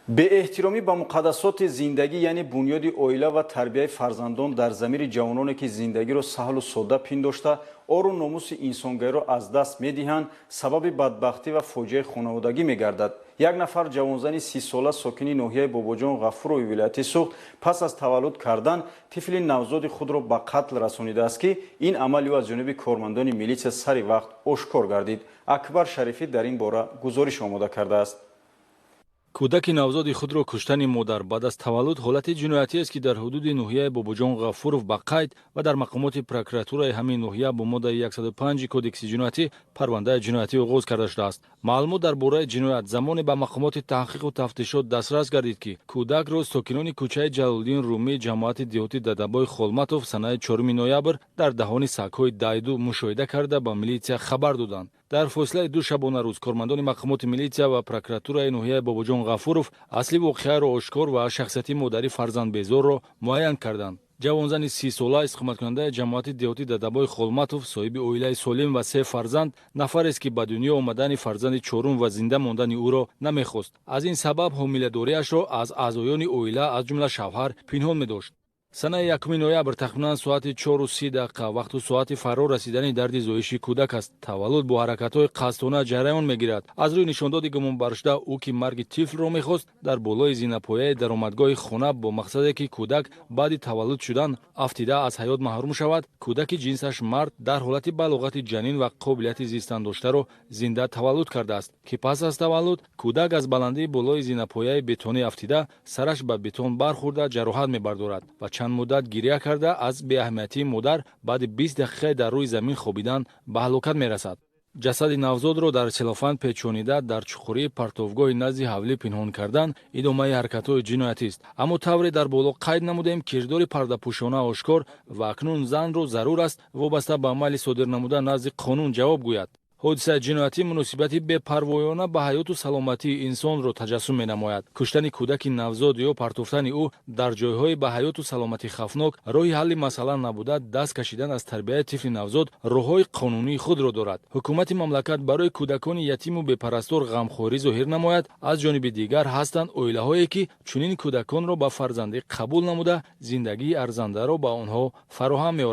Беэҳтиромӣ ба муқаддасоти зиндагӣ, яъне бунёди оила ва тарбияи фарзандон дар замири ҷавононе, ки зиндагиро саҳлу содда пиндошта, ору номуси инсонгариро аз даст медиҳанд, сабаби бадбахтӣ ва фоҷиаи хонаводагӣ мегардад. Як нафар ҷавонзани 30-сола, сокини ноҳияи Бобоҷон Ғафурови вилояти Суғд, пас аз таваллуд кардан тифли навзоди худро ба қатл расонидааст, ки ин амали ӯ аз ҷониби кормандони милитсия сари вақт ошкор гардид. Акбар Шарифӣ дар ин бора гузориш омода кардааст. Кӯдаки навзоди худро куштани модар баъд аз таваллуд ҳолати ҷиноятиест, ки дар ҳудуди ноҳияи Бобоҷон Ғафуров ба қайд ва дар мақомоти прокуратураи ҳамин ноҳия бо моддаи 105 Кодекси ҷиноятӣ парвандаи ҷиноятӣ оғоз карда шудааст. Маълумот дар бораи ҷиноят замоне ба мақомоти таҳқиқу тафтишот дастрас гардид, ки кӯдакро сокинони кӯчаи Ҷалолиддин Румӣ, ҷамоати деҳоти Дадабой Холматов, санаи 4 ноябр дар даҳони сагҳои дайду мушоҳида карда, ба милитсия хабар доданд. Дар фосилаи 2 шабонарӯз кормандони мақомоти милитсия ва прокуратураи ноҳияи Бобоҷон Ғафуров асли воқеаро ошкор ва шахсияти модари фарзандбезорро муайян карданд. Ҷавонзани 30-сола, истиқоматкунандаи ҷамоати деҳоти Дадабой Холматов, соҳиби оилаи солим ва се фарзанд, нафарест, ки ба дунё омадани фарзанди чорум ва зинда мондани ӯро намехост. Аз ин сабаб ҳомиладориашро аз аъзоёни оила, аз ҷумла шавҳар, пинҳон медошт. Санаи 1 ноябр тахминан соати 4:30, вақту соати фаро расидани дарди зоиши кӯдак аст. Таваллуд бо ҳаракатҳои қасдона ҷараён мегирад. Аз рӯи нишондоди гумонбаршуда, ӯ, ки марги тифлро мехост, дар болои зинапояи даромадгоҳи хона бо мақсаде, ки кӯдак баъди таваллуд шудан афтида аз ҳаёт маҳрум шавад, кӯдаки ҷинсаш мард дар ҳолати балоғати ҷанин ва қобилияти зистан доштаро зинда таваллуд кардааст, ки пас аз таваллуд кӯдак аз баландии болои зинапояи бетонӣ афтида, сараш ба бетон бархӯрда, ҷароҳат мебардорад ва чанд муддат гиря карда, аз беаҳамиятии модар баъди 20 дақиқаи дар рӯи замин хобидан ба ҳалокат мерасад. Ҷасади навзодро дар селофан печонида, дар чуқурии партовгоҳи назди ҳавлӣ пинҳон кардан идомаи ҳаракатҳои ҷиноятист. Аммо тавре дар боло қайд намудем, кирдори пардапӯшона ошкор ва акнун занро зарур аст вобаста ба амали содир намуда назди қонун ҷавоб гӯяд. Ҳодисаи ҷиноятӣ муносибати бепарвоёна ба ҳаёту саломатии инсонро таҷассум менамояд. Куштани кӯдаки навзод ё партофтани ӯ дар ҷойҳои ба ҳаёту саломатӣ хавфнок роҳи ҳалли масъала набуда, даст кашидан аз тарбияи тифли навзод роҳҳои қонунии худро дорад. Ҳукумати мамлакат барои кӯдакони ятиму бепарастор ғамхорӣ зоҳир намояд. Аз ҷониби дигар, ҳастанд оилаҳое, ки чунин кӯдаконро ба фарзандӣ қабул намуда, зиндагии арзандаро ба онҳо фароҳам меоранд.